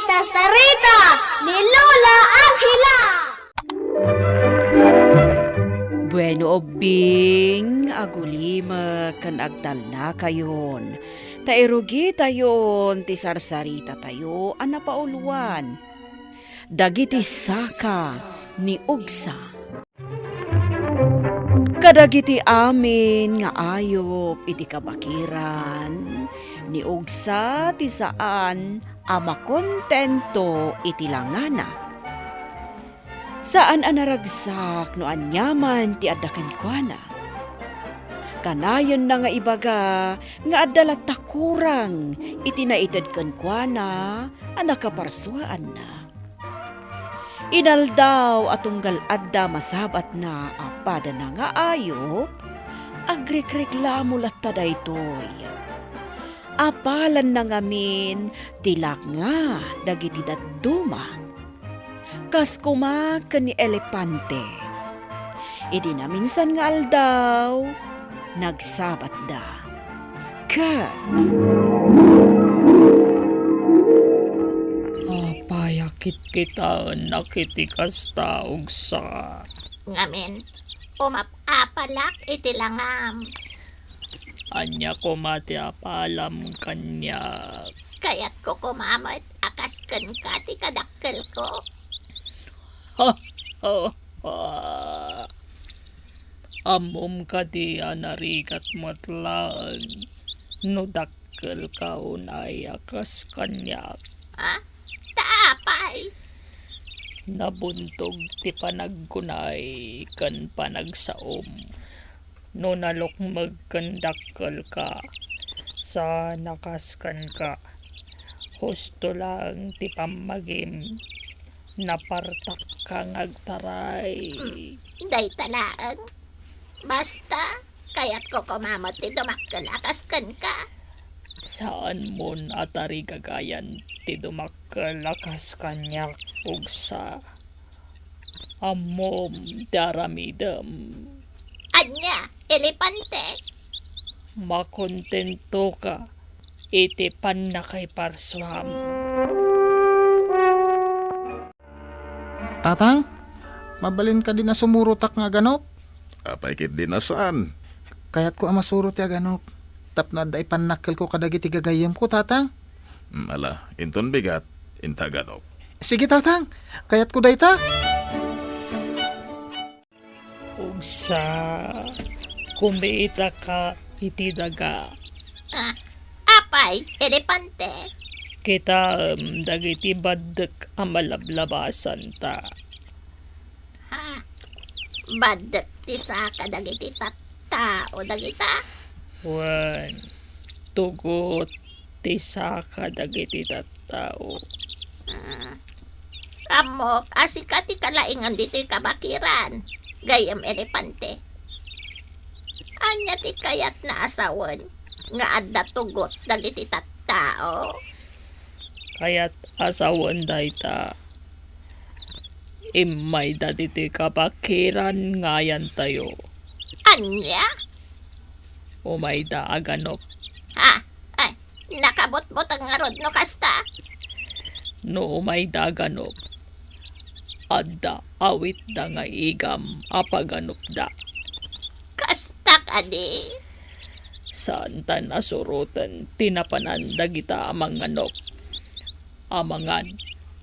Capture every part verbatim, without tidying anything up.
Sarsarita ni Lola Angela. Bueno, ubbing, agulimek ken agtalnakayon, ta irugitayon ti sarsaritatayo a napauluan, Dagiti Saka ni Ugsa. Kadagiti amin nga ayup iti kabakiran, ni Ugsa ti saan a makontento iti langana. Saan a naragsak no aniaman ti adda kenkuana. Kanayonna nga ibaga nga adda latta kurang iti naited kenkuana a nakaparsuaanna. Inaldaw a tunggal adda masabatna a padana nga ayup, agrikreklamo latta daytoy. Apalanna ngamin ti langa dagiti dadduma. Kas koma ken ni Elepante. Idi naminsan nga aldaw, nagsabatda. Ket apay a kitkitaennak iti kasta, Ugsa? Ngamin, umap-apalak iti langam. Ania koma ti apalam kaniak? Kayatko koma met a kas kenka ti kadakkelko. Ammom kadi a narigat met laeng no dakkelka unay a kas kaniak? Ah, ta apay? Nabuntog ti panagkunay ken panagsaom. No nalukmeg ken dakkelka, saan a kas kenka. Husto laeng ti pammagim. Napartakka nga agtaray. Hmm, dayta laeng. Basta, kayatko koma met ti dumakkel a kas kenka. Saanmon a tarigagayan ti dumakkel a kas kaniak, Ugsa. Ammom ti aramidem. Ania, Elepante? Makontentoka iti pannakaiparsuam. Tatang, mabalin kadi a sumurotak nga aganop? Apay ketdi a saan? Kayatko a masuro ti aganop. Tapno adda ipannakkelko kadagiti gagayyemko, Tatang. Mm, ala, inton bigat, inta aganop. Sige, Tatang. Kayatko dayta. Ugsa, kumitaka iti daga. Ah, apay, Elepante? Kitaem dagiti baddek a malablabasanta. Ha? Baddek ti saka dagiti tattao dagita? Wen, tugot ti saka dagiti tattao. Hmm. Ammok a sika ti kalaingan ditoy kabakiran, gayyem Elepante. Ania ti kayatna a sawen nga adda tugot dagiti tattao? Kayat a sawen dayta, immayda ditoy kabakiran nga ayantayo. Ania? Umayda aganop. Ha? Ay, nakabutbuteng ngarud no kasta? No umayda aganop, adda awitda nga igam a paganopda. Kasta kadi? Saanta a suroten ti napanan dagita a manganop. Amangan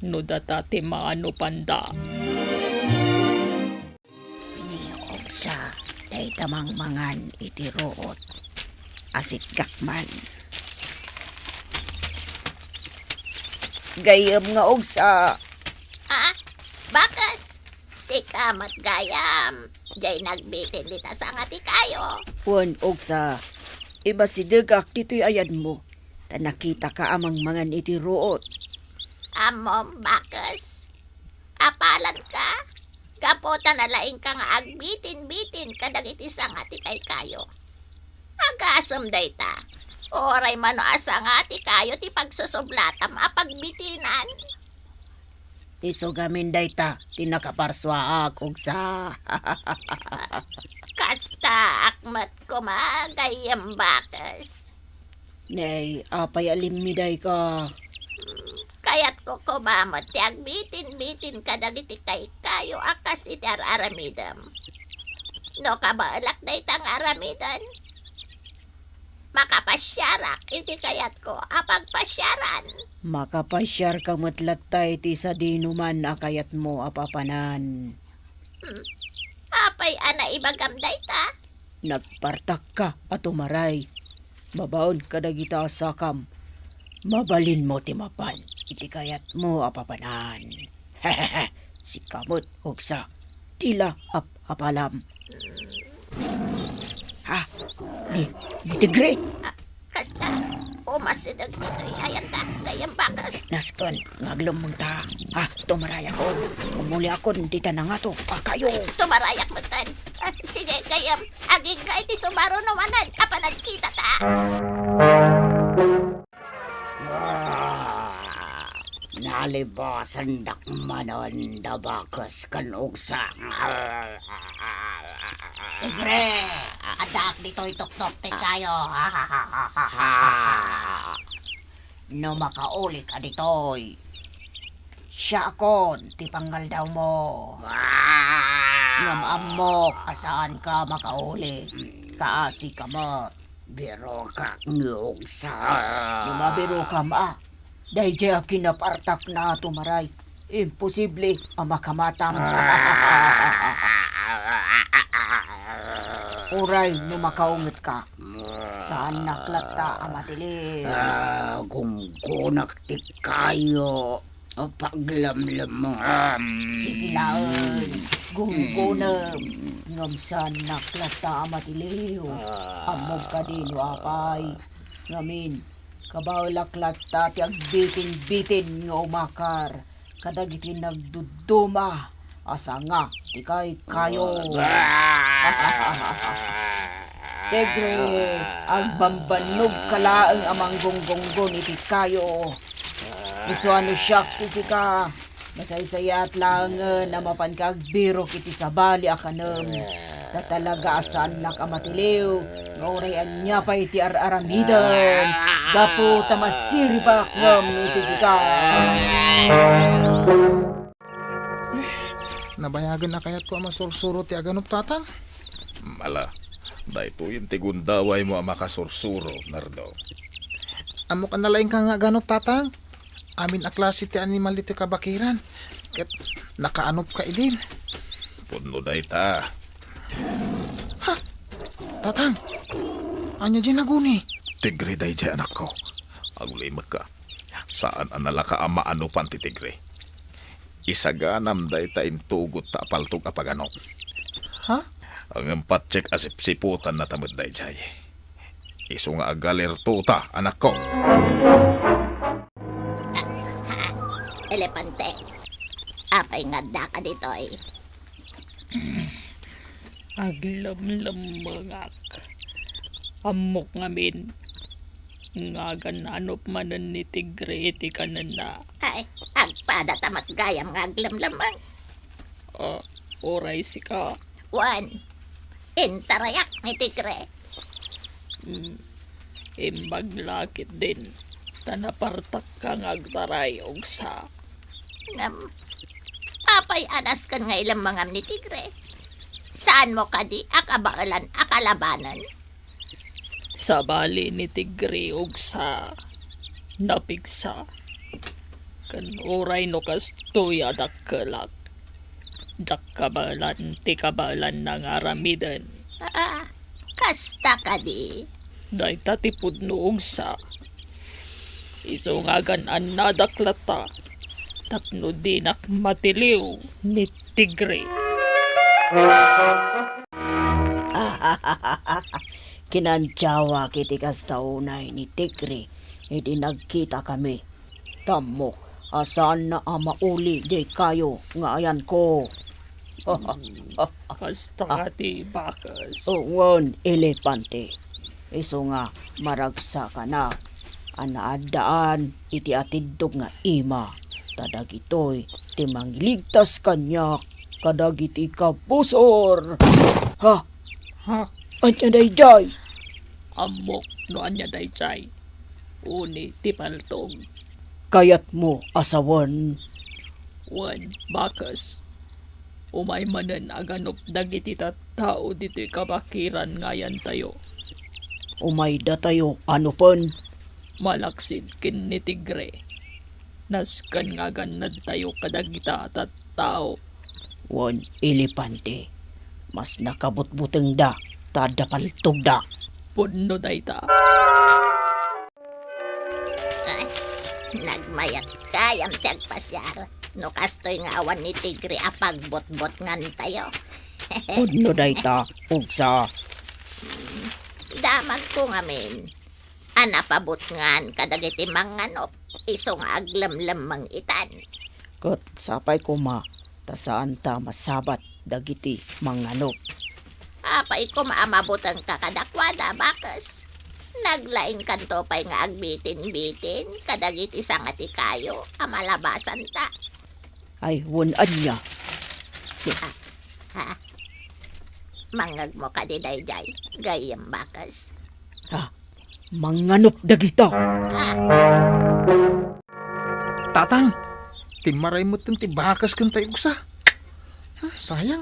no data ti maanupanda. Ni Ugsa, dayta mangmangan iti ruot a sitgak man. Gayyem nga Ugsa. Ah, bakes, sika met gayam, diay nagbitin dita sanga ti kayo. Wen, Ugsa, ibasidegak ditoy ayadmo, ta nakitaka a mangmangan iti ruot. Ammom, bakes. Apalanka, gapu ta nalaingka nga agbitinbitin kadagiti sanga ti kaykayo. Agasem dayta, uray mano a sanga ti kayo ti pagsusublatam a pagbitinan. Isu ngamin dayta ti nakaparsuaak, Ugsa. Kastaak met koma, gayyem bakes. Nay, apay a limmidayka? Kayatko Koma met ti agbitin-bitin kadagiti kaykayo a kas iti ar-aramidem. No kabaelak dayta nga aramiden, makapasiarak iti kayatko a pagpasiaran. Makapasiarka met latta iti sadinoman a kayatmo a papanan. Hmm. Apay a naibagam dayta? Nagpartakka a tumaray. Babaen kadagita a sakam, mabalinmo ti mapan iti kayatmo a papanan. Sika met, Ugsa, ti la ap-apalam. Ha? Ni, ni Tigre? Ah, kasta, umasideg ditoy ayanda, gayyem Bakes. Nasken nga aglemmengta. Ha? Tumarayak. Umuliakon dita nangato a kayo. Tumarayak metten. Ah, sige, gayyem, agingga iti sumaruno manen a panagkitata. Ah, nalibasandak manen da Bakes ken Ugsa. Tigre, addaak ditoy tuktok ti kayo. Ha? No makaulik a ditoy, siakon ti pangaldawmo. Ngem ammok a saanka makaulik, ta asika met. Birokak nga Ugsa. No mabirokam a, daydiay a kinapartakna a tumaray. Imposible a makamatam. Uray no makaungetka, saannak latta a matiliw. Ah, gunggonak ti kayo. O paglemlemmengam. Sige laeng, gunggonem, ngem saannak latta a matiliw. Ah. Ammom kadi no apay? Ngamin, kabaelak latta ti agbitinbitin nga umakar kadagiti nagdudduma a sanga ti kaykayo. Ah. Tigre, agbambannogka laeng a manggunggunggon iti kayo. Isu a no siak ti sika, masaysayaat laengen a mapanka agbirok iti sabali a kanem. Ta talaga a saannak a matiliw, nga uray ania pay ti ar-aramidem, gapu ta masiribak ngem iti sika. Nabayagen a kayatko a masursuro ti aganop, Tatang? Ala, daytoyen ti gundawaymo a makasursuro, Nardo. Ammok a nalaingka nga aganop, Tatang. Amin a klase ti animal ditoy kabakiran, ket nakaanopka idin. Pudno dayta. Ha? Tatang, ania diay naguni? Tigre daydiay, anakko. Agulimekka. Saan a nalaka a maanopan ti tigre. Isaganam dayta intugotta a paltog a paganop. Ha? Ngem patiek a sipsiputanna ta met daydiay. Isu nga agalertota, anakko. Elepante, apay nga addaka ditoy? Aglemlemmengak. Ammok ngamin nga agan-anop manen ni Tigre iti kanenna. Ay, agpada ta met gayam nga aglemlemmeng. Ah, uray sika. Wen, intarayak ni Tigre. Mm, imbag la ketdin, ta napartakka nga agtaray, Ugsa. Ngem, apay a nasken nga ilemmengam ni Tigre? Saanmo kadi a kabaelan a kalabanen? Sabali ni Tigre, Ugsa, napigsa. Ken uray no kastoy a dakkelak, diak kabaelan ti kabaelanna nga aramiden. Ah, kasta kadi? Dayta ti pudno, Ugsa. Isu nga agan-annadak latta tapno dinak matiliw ni Tigre. Kinantiawak iti kasta unay ni Tigre idi nagkitakami. Ammok a saanna a mauli diay kayo nga ayanko. Kasta ti bakas. Wen, elepante. Isu nga maragsakanak a naaddaan iti atiddog nga ima, ta dagitoy ti mangiligtas kaniak kadagiti kabusor. Ha? Ha? Ania daydiay? Ammok no ania daydiay. Uni ti paltog. kayatmo a sawen. Wen, bakes. Umay manen a ganup dagiti tattao ditoy kabakiran nga ayantayo. Umay datayo a nupen. Malaksid ken ni tigre. Nasken nga agannadtayo kadagita a tattao. Wen, elepante. Mas nakabutbutengda ta adda paltogda. Pudno dayta. Ay, nagmayat gayam ti agpasiar. No kastoy nga awan ni tigre a pagbutbutngantayo. Pudno dayta, ugsa. Damagko ngamin a napabutngan kadagiti mangnganup isu nga aglemlemmeng itan. Ket sapay koma ta saanta masabat dagiti mangnganup. Apay koma a mabutengka kadakuada, bakes. Naglaingkanto pay nga agbitinbitin kadagiti sanga ti kayo a malabasanta. Ay, wen ania? Ha? Mangngegmo kadi daydiay, gayyem bakes? Ha? Mangnganup dagita. Ah. Tatang, timmaray metten ti bakes ken tay ugsa. Ah, sayang.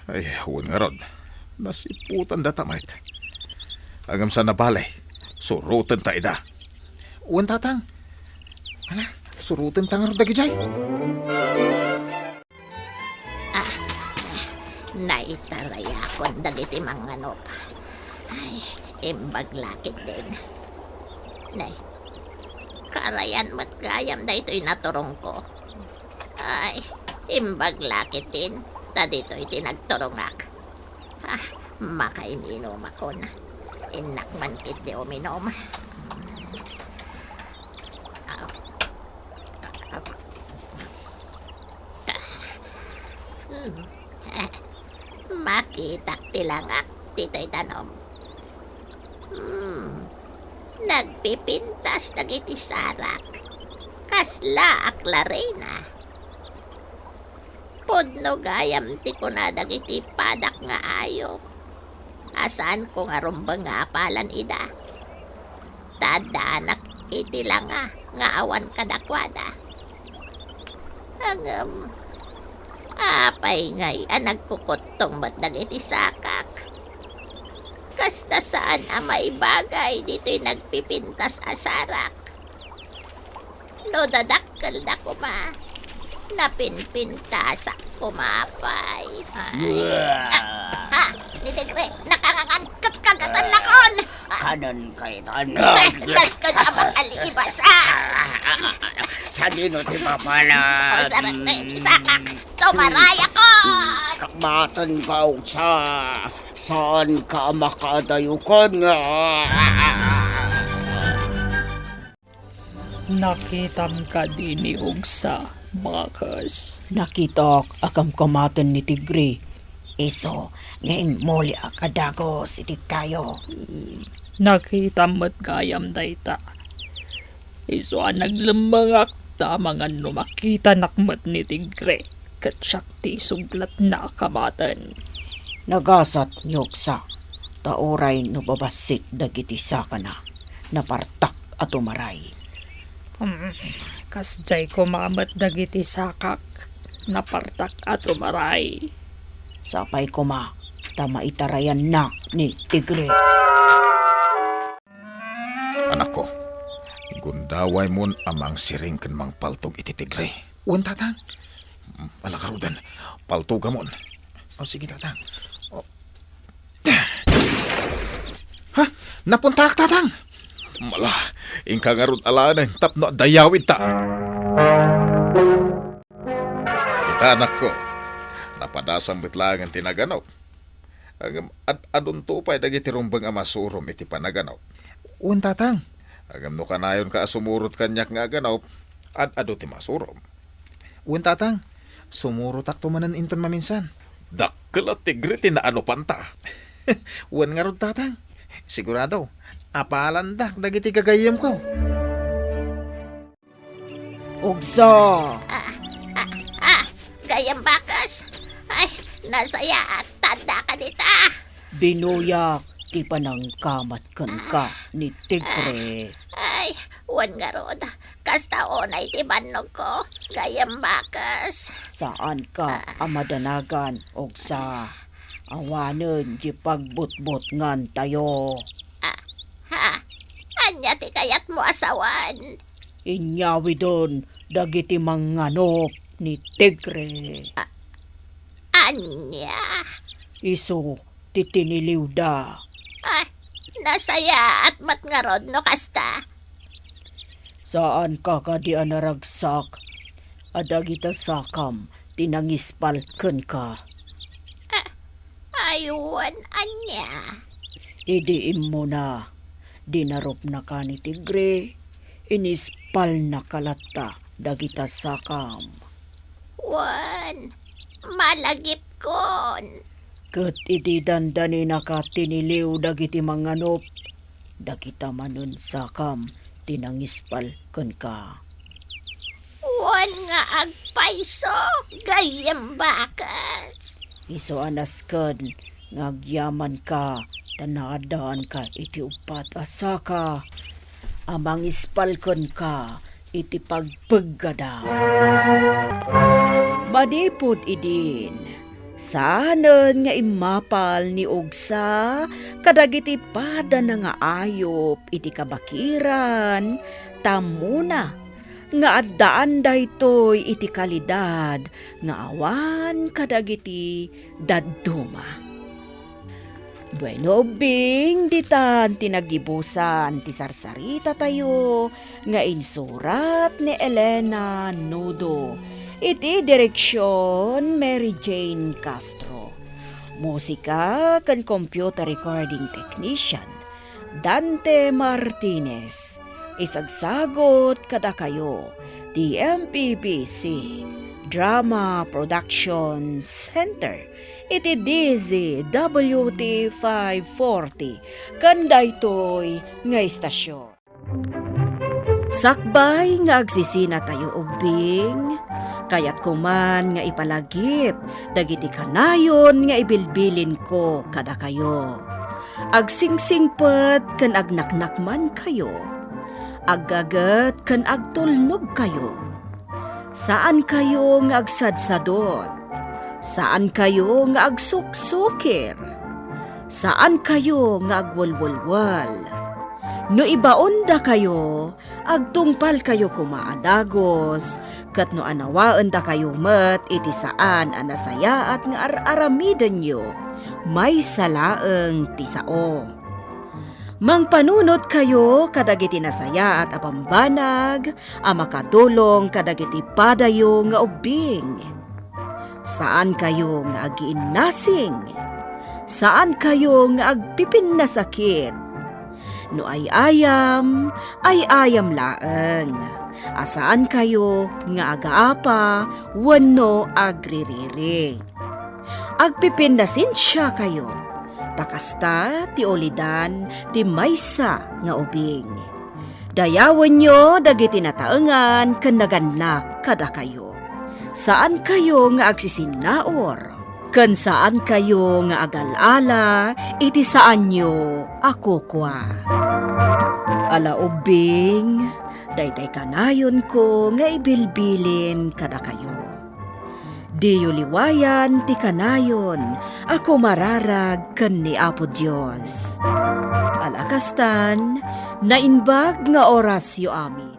Ay, wen ngarud. Nasiputandata met. Ngem saan a bale, surotenta ida. Wen, Tatang. Ala, surotenta ngarud dagidiay. Ah, naitarayakon dagiti mangnganup. Ay, imbag la ketdin. Nay, karayan met gayam daytoy naturongko. Ay, imbag la ketdin, ta ditoy ti nagturongak. Ah, makain-inumakon. Innak man ketdi uminom. Ah. Hmm. Makitak ti langak ditoy danom. Hmm. Nagpipintas dagiti sarak. Kasla a klarina. Pudno gayam ti kuna dagiti padak nga ayup. A saanko nga rumbeng nga apalan ida. Ta addaanak iti langa nga awan kadakuada. Ngem, apay ngay a nagkukuttong met dagiti sakak? Kasta saan a maibagay ditoy nagpipintas a sarak. No dadakkelda koma, napinpintasak koma pay. Ay. Ah, ah, ni Tigre, nakangangan ket kagatannakon. Ah. Kanan kaitan. Nasken a makalibasak. Sadino ti mapalan? Sarak na iti sakak. Tumaray ako. Kamaten ka, ugsa. Saan ka makadayukan nga? Nakitam kadi ni ugsa, bakes? Nakitak a kamkamaten ni Tigre. Isu nga immuliak a dagus iti kayo. Nakitam met gayam dayta. Isu a naglemmengak ta amangan no makitanak met ni Tigre. Ket siak ti isublatna a kamaten. Nagasat ni ugsa, ta uray no babassit dagiti sakana, napartak a tumaray. Hmm, kasdiay koma met dagiti sakak, napartak a tumaray. Sapay koma, ta maitarayanna ni Tigre. Anakko, gundaway mon a mangsiring ken mangpaltog iti Tigre. Wen, Tatang. Mm, ala garuden, paltogamon. O, sige, Tatang. O. Ha? Napuntaak, Tatang! Mala, inka ngarud alaenen tapno adda yawidta. Ita, anakko, napadasam met laengen ti naganup. Ngem ad-adunto pay dagiti rumbeng a masurom iti panaganop. Wen, Tatang. Ngem no kanayonka a sumurot kaniak nga aganop, ad-adu ti masurom. Wen, Tatang. Sumurotakto manen inton maminsan. Dakkel a tigre ti naanupanta. Wen ngarud, Tatang. Sigurado, apalandak dagiti gagayyemko. Ugsa! Ah, ah, ah, gayyem bakes! Ay, nasayaat, tanda ka dita! Binuyak ti panangkamat kenka ni Tigre. Ay, wen ngarud, Kasta unay ti bannogko, gayyem bakes. Saanka a madanagan, Ugsa. Awanen ti pagbutbutngantayo. Ah, ha? Ania ti kayatmo a sawen? Inyawiden dagiti mangnganup ni Tigre. Ania? Isu ti tiniliwda. Ah, nasayaat met ngarud no kasta. Saanka kadi a naragsak a dagita sakam ti nangispal kenka? Ah, ay wen, ania? Idi immuna, dinarupnaka ni Tigre, inispalnaka latta dagita sakam. Wen, malagipkon. Ket idi dandaninaka tiniliw dagiti mangnganup, dagita manen sakam ti nangispal kenka. Wen nga agpayso, gayyem bakes. Isu a nasken nga agyamanka ta naaddaanka iti uppat a saka a mangispal kenka iti pagpeggadam. Manipud idin, saanen nga immapal ni Ugsa kadagiti padana nga ayup iti kabakiran, ta ammona nga addaan daytoy iti kalidad nga awan kadagiti dadduma. Bueno, ubbing, ditan ti naggibusan ti sarsaritatayo nga insurat ni Elena Nudo. Iti direksion, Mary Jane Castro. Musika ken computer recording technician, Dante Martinez. Isagsagut kadakayo ti M P B C Drama Production Center iti D Z W T five forty ken daytoy nga istasyon. Sakbay nga agsisinatayo ubbing, kayatko man nga ipalagip dagiti kanayon nga ibilbilinko kadakayo. Agsingsingpet ken agnaknakmankayo. Aggaget ken agtulnogkayo. Saankayo nga agsadsadot. Saankayo nga agsuksukir. Saankayo nga agwelwelwel. No ibaondakayo, agtungpalkayo koma a dagus, ket no anawaendakayo met iti saan a nasayaat nga ar-aramidenyo, maysa laeng ti sao. Mangpanunotkayo kadagiti nasayaat a bambanag a makadulong kadagiti padayo nga ubbing. Saankayo nga agiinnasing. Saankayo nga agpipinnasakit. No ay-ayam, ay-ayam laeng. A saankayo nga agaapa wenno agririri. Agpipinnasensiakayo, ta kasta ti ulidan ti maysa nga ubing. Dayawenyo dagiti nataengan ken nagannak kadakayo. Saankayo nga agsisinnaur, ken saankayo nga agal-ala iti saanyo a kukua. Ala ubbing, daytay kanayonko nga ibilbilin kadakayo. Diyo liwayan ti kanayon a kumararag ken ni Apo Dios. Ala kastan, naimbag nga orasyo amin.